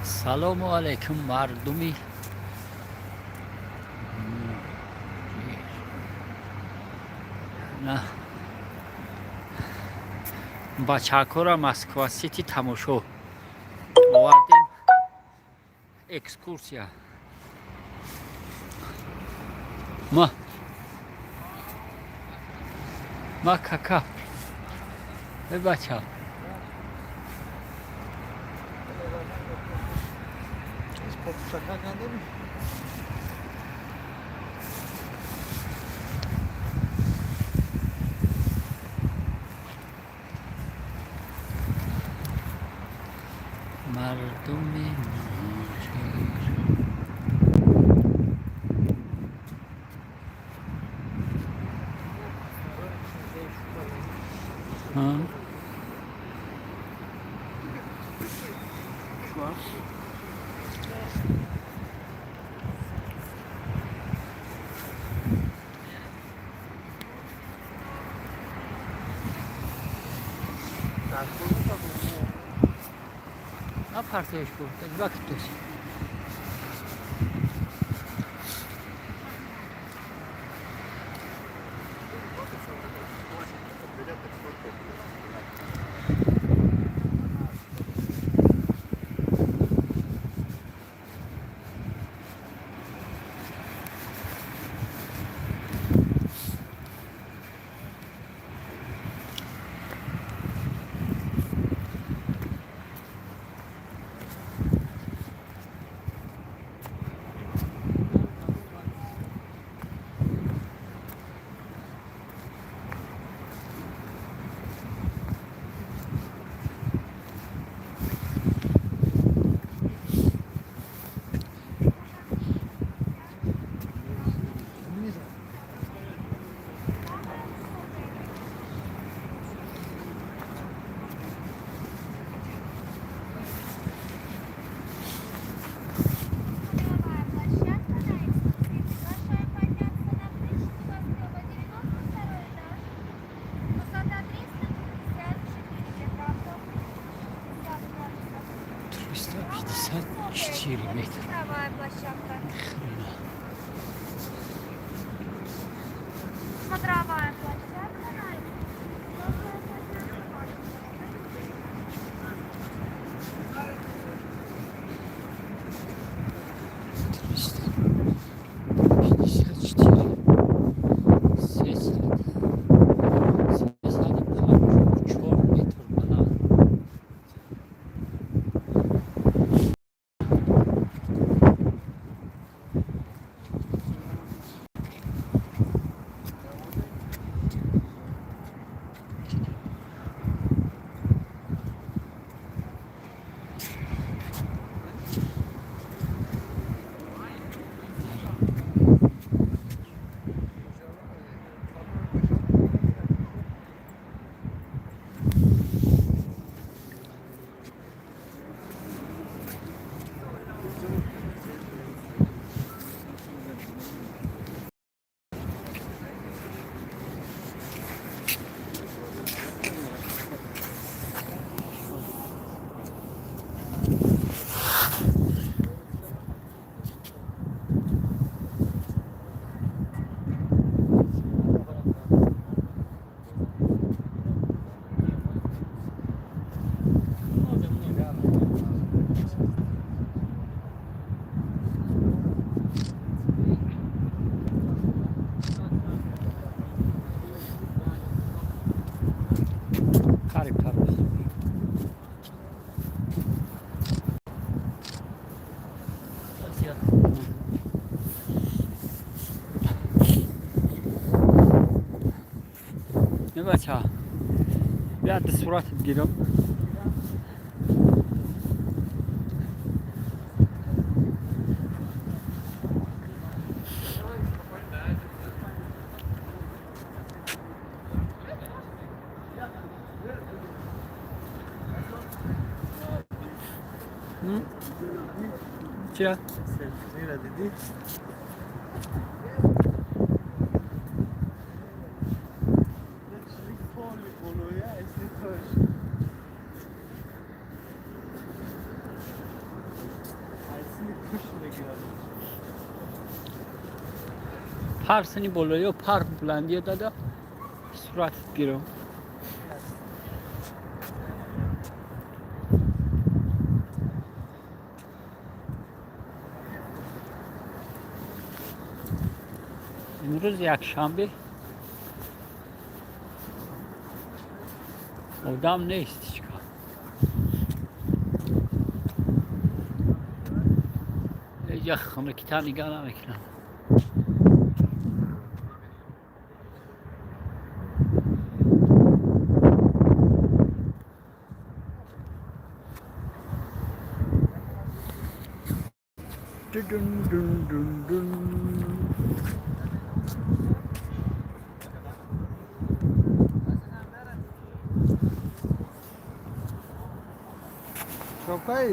Салому алайкум, мардуми. На бачакора Москва Сити тамошо овардем, экскурсия. Ма ма кака, э бача. Шака кандем. Мардуми муҳоҷир. Ҳа? Şu an. Напартоеш буд, вақтус. Смотровая площадка, на экскурсии приглашаем подняться на крышу небоскреба 92 этаж. Высота 354 метра, 60 градусов. 354 метр. Смотровая площадка. Хрена. Смотровая площадка, на экскурсии приглашаем подняться. 354, 354 метр баланд. Қариб парвоз. Бача, бия, сурат бигирам. Чия? Селфира дидӣ? Пушт мегирад. Пар сини болоё, пар буландия дада сурат гирам. Имрӯз якшанбе, одам нест ҳичка. Ҳеҷ хунукита нигаҳ намекунам. Дун дун дун дун. Шопкаи?